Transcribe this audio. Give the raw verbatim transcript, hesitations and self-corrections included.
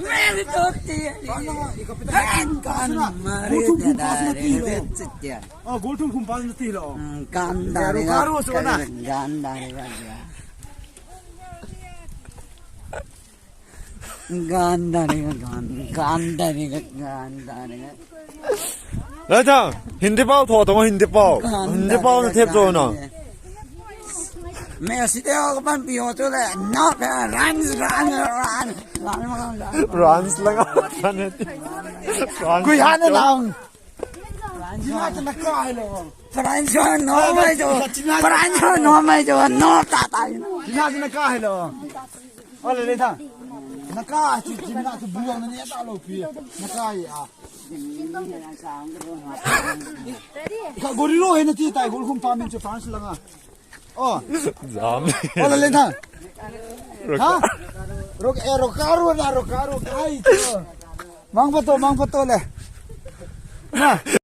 Kan mare da da re. Ah, gol thum khum pass na ti lo. Kan da re. Karo so na. Kan da re. Gan da re gan, gan da re gan, gan da re gan. Lai ta, Hindi pau tho to, Hindi pau. Hindi pau na thep to na. Messi te ho pan pi ho to le, no, run, run, run. Run lang. Guyana lang. France no mai jo. France no mai jo. No ta ta. China na ka hello. Ole le tha. Na ka chi China tu bu na ne ta lo pi. Na ka ya. Ka gori ro he na ti tai gol khum pa min chu France langa. Oh. Jam. Ole le tha. Ha? Rok eh Rokaru na Rokaru kai chu. Mang pa to, mang pa to le. Na.